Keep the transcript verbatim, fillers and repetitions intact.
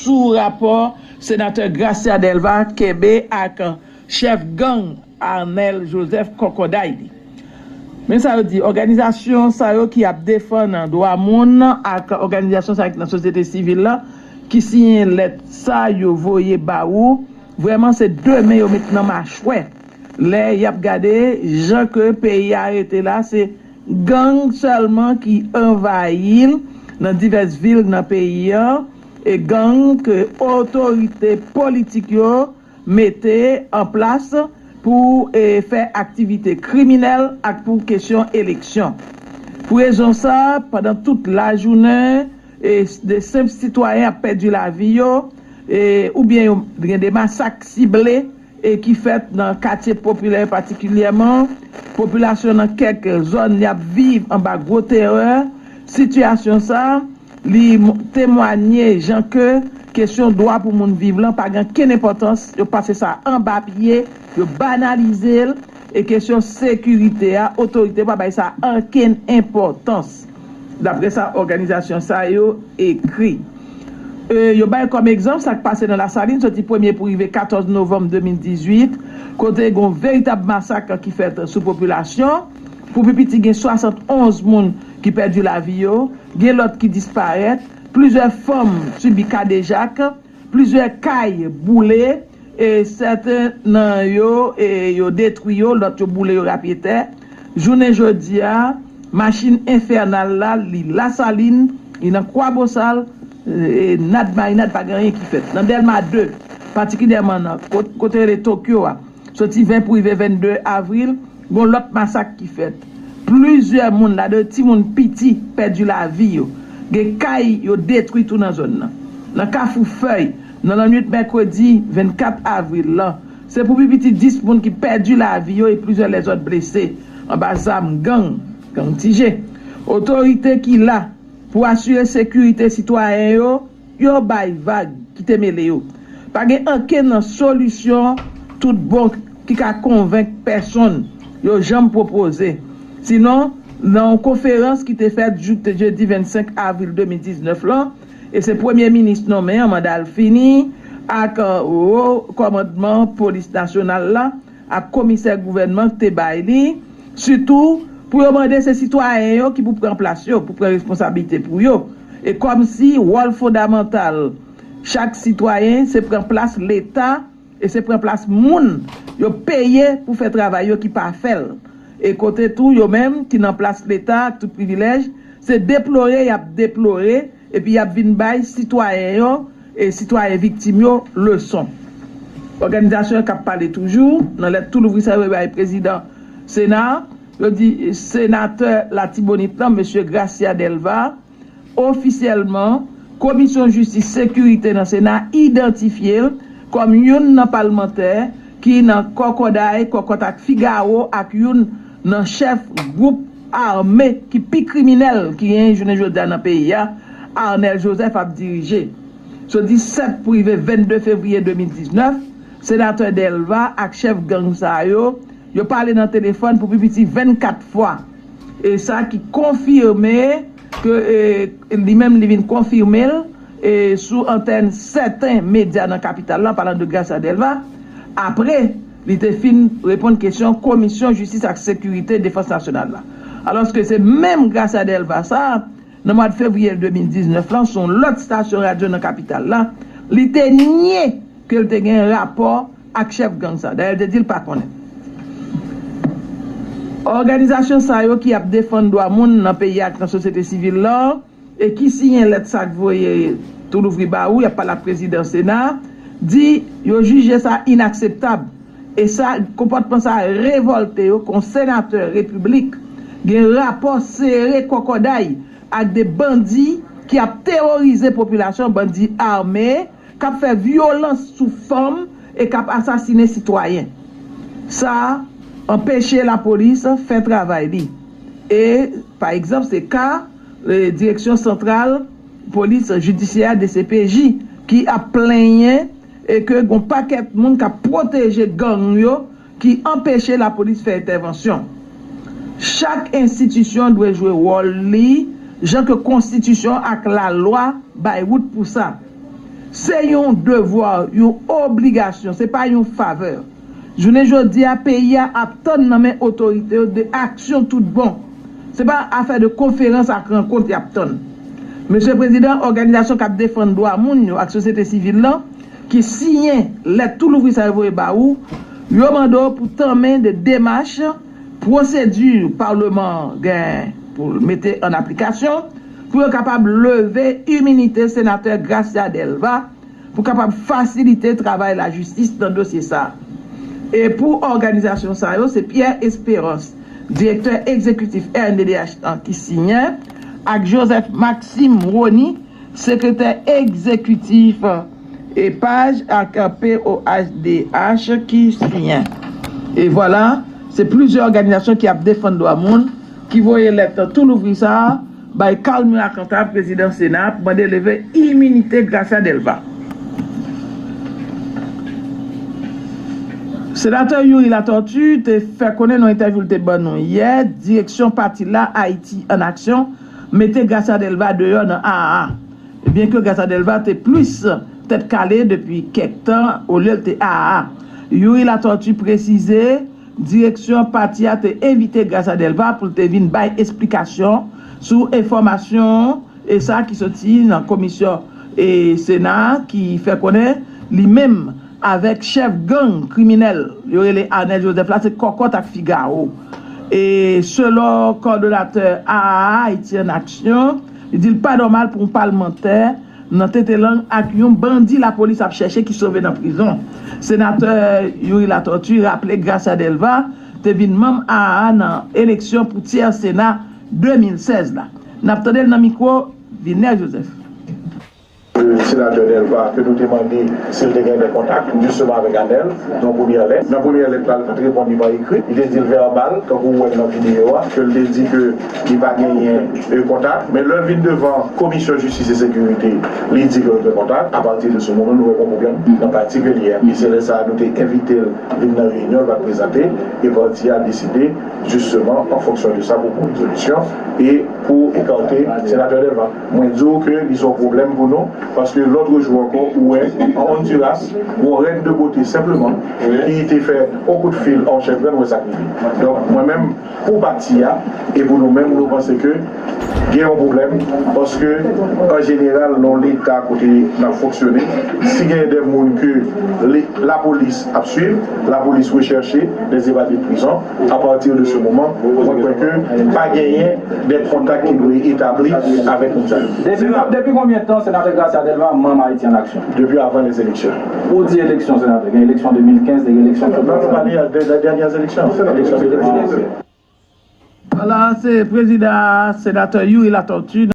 sou rapò Senatè Gracia Delva kenbe ak chèf gang Arnel Joseph kòkòday li. Men sa yo di, òganizasyon sa yo ki ap defann dwa moun ak òganizasyon sa yo ki nan sosyete sivil la, ki siyen lèt sa yo voye ba ou, vrèman se de men yo met nan machwè. Lè y ap gade jan ke peyi a rete la, se gang sèlman ki anvayi l nan divès vil nan peyi a, e gang ke otorite politik yo mete an plas pou e, fè aktivite kriminèl ak pou kesyon eleksyon. Pou rezon sa, pandan tout lajounen, e, de senp sitwayen ap pèdi lavi yo, e, oubyen yo gen de masak sible e ki fèt nan katye popilè patikilyèman, popilasyon nan kèk zòn y ap viv anba gwo terè. Sitiyasyon sa, li mo- temwanye jan ke kesyon dwa pou moun viv lan pa gen kenn enpòtans, yo pase sa anba pye, yo banalize l, e kesyon sekirite a, otorite pa bay sa ankenn enpòtans, daprè sa òganizasyon sa yo ekri. E, yo bay kòm egzanp sa k pase nan Lasalin soti premye pou rive katòz novanm de mil dizuit, kote gen yon veritab masak ki fèt sou popilasyon. Pou pi piti, gen swasannonz moun ki pèdi lavi yo, gen lòt ki disparèt, plizyè fanm sibi kadejak, plizyè kay boule, e sèten nan yo, e yo detwi yo, lòt yo boule yo rapye tè. Jounen jodi a, machin enfènal la, li Lasalin, li nan Kwabosal, e nad marinad, pa gen anyen ki fèt. Nan Dèlma de, patikilyèman nan kot- kote rele Tokyo a, soti ven pou rive vennde avril, gen yon lòt masak ki fèt. Plizyè moun, ladan yo timoun piti, pèdi lavi yo. Gen kay yo detwi tou nan zòn nan. Nan Kafou Fèy, nan lannwit mèkredi vennkat avril lan, se pou pi piti dis moun ki pèdi lavi yo e plizyè lèzòt blese anba zam gang, gang Ti Je. Otorite ki la pou asire sekirite sitwayen yo, yo bay vag, kite mele yo. Pa gen ankenn solisyon tout bon ki ka konvenk pèsonn yo janm pwopoze. Sinon, nan yon konferans ki te fèt jou- jedi vennsenk avril de mil diznèf lan, e se premye minis nonmen an, manda l fini, ak wo kòmandman polis nasyonal la, ak komisè gouvènman te bay li, sitou pou yo mande se sitwayen yo ki pou pran plas yo, pou pran responsablite pou yo. E kòmsi wòl fondamantal chak sitwayen se pran plas Leta e se pran plas moun yo peye pou fè travay yo ki pa fè l. E kote tou yo menm ki nan plas Leta ak tout privilèj, se deplore y ap deplore epi y ap vin bay sitwayen yo, e sitwayen viktim yo, leson. Òganizasyon yo k ap pale toujou nan lèt tou louvri sa yo bay prezidan Sena, yo di senatè Latibonit lan, mesye Gracia Delva, ofisyèlman, Komisyon Jistis Sekirite nan Sena idantifye l kòm youn nan palmantè ki nan kòkòday, kòkòt ak figawo ak youn nan chèf gwoup ame ki pi kriminèl ki genyen jounen jodi a nan peyi a, Arnel Joseph ap dirije. Soti sèt pou rive vennde fevriye de mil diznèf, senatè Delva ak chèf gang sa yo, yo pale nan telefòn pou pi piti vennkat fwa. E sa ki konfime ke e, li menm li vin konfime l e, sou antèn sèten medya nan kapital la, palan de Gracia Delva, apre li te fin reponn kesyon Komisyon Jistis ak Sekirite Defans Nasyonal la. Alòske se menm Gracia Delva sa, nan mwa fevriye de mil diznèf lan, sou yon lòt estasyon radyo nan kapital la, li te nye ke l te gen rapò ak chèf gang sa. Dayè, l te di l pa konnen. Òganizasyon sa yo ki ap defann dwa moun nan peyi a ak nan sosyete sivil la, e ki siyen lèt sa k voye tou louvri ba ou, y ap pale ak prezidan Sena, di yo jije sa inakseptab. E sa, konpòtman sa revòlte yo kon senatè repiblik gen rapò sere kòkòday ak de bandi ki ap teworize popilasyon, bandi ame, k ap fè vyolans sou fanm e k ap asasinen sitwayen. Sa anpeche lapolis fè travay li. E, pa egzanp, se ka e, Direksyon Santral Polis Jidisyè, D C P J, ki ap plenyen e ke gon pakèt moun k ap pwoteje gang yo ki anpeche lapolis fè entèvansyon. Chak enstitisyon dwe jwe wòl li jan ke konstitisyon ak lalwa bay wout pou sa. Se yon devwa, yon obligasyon, se pa yon favè. Jounen jodi a, peyi a ap tann nan men otorite yo de aksyon tout bon. Se pa afè de konferans ak rankont y ap tann. Mesye Prezidan, òganizasyon k ap defann dwa moun yo ak sosyete sivil lan, ki siyen lèt tou louvri sa yo voye ba ou, yo mande w pou tanmen de demach, pwosedi palman an gen pou l mete an aplikasyon, pou yo kapab leve iminite senatè Gracia Delva, pou kapab fasilite travay lajistis nan dosye sa a. E pou òganizasyon sa yo, se Pierre Espérance, direktè egzekitif R N D D H lan, ki siyen, ak Joseph Maxime Rony, sekretè egzekitif E P A J ak P O H D H ki siyen. E vwala, se plizyè òganizasyon ki ap defann dwa moun ki voye lèt tou louvri sa a bay Carl Murat Cantave, prezidan Sena, pou mande leve iminite Gracia Delva. Senatè Youri Latortue te fè konnen nan entèvyou l te ban nou yè, direksyon pati la, Ayiti an Aksyon, mete Gracia Delva deyò nan A A a. Byenke Gracia Delva te plis tèt kale depi kèk tan, olye l te A A a. Youri Latortue presize, direksyon pati a te envite Gracia Delva pou l te vin bay esplikasyon sou enfòmasyon e sa ki soti nan komisyon e Sena a ki fè konnen li menm avèk chèf gang kriminèl yo rele Arnel Joseph la se kòkòt ak figawo. E selon kòdonatè A A a, Ayiti an Aksyon, li di l pa nòmal pou yon palmantè nan tete lang ak yon bandi lapolis ap chèche ki sove nan prizon. Senatè Youri Latortue raple Gracia Delva te vin manm A A a nan eleksyon pou tyè Sena de mil sèz la. N ap tande l nan mikwo Vilner Joseph. Senatè Delva ke nou te mande si l te gen de kontak jisteman avèk Anèl, nan premyè lèt. Nan premyè lèt la, li pa t reponn li pa ekri. Li te di l vèbal, tankou w wè l nan videyo a, ke l te di ke li pa genyen e, kontak. Men lè l vin devan Komisyon Jistis e Sekirite, li di ke l gen kontak. Apati de se moman, nou wè gon pwoblèm nan pati ke li ye a. E se lè sa a nou te envite l vin nan reyinyon, l pa t prezante. E pati a deside, jisteman, an fonksyon de sa, pou pran rezolisyon e pou ekate Senatè Delva. Mwen di w ke li se yon pwoblèm pou nou, paske lòt jou ankò, ou wè, an Honduras, gon rèd de bote senpleman, ki te fè yon kout fil an chèf gang, ou wè sa k rive. Donk, mwen menm, pou pati a, e pou nou menm, nou panse ke gen yon pwoblèm, paske, an jeneral, nan yon leta kote n ap fonksyone, si gen de moun ke le, lapolis ap swiv, lapolis rechèche, les évadés de prison, apati de se moman, mwen kwè ke pa genyen de kontak ki dwe etabli avèk moun sa yo. Depi, depi konbyen tan Senatè Gracia Delva manm Ayiti an Aksyon? Depi avan les élections. Ou di eleksyon, Senatè, gen eleksyon de mil kenz, gen eleksyon de... Non, nou pale de, de dènyè eleksyon. Eleksyon de dènyè eleksyon. Vwala, se prezidan, senatè Youri Latortue.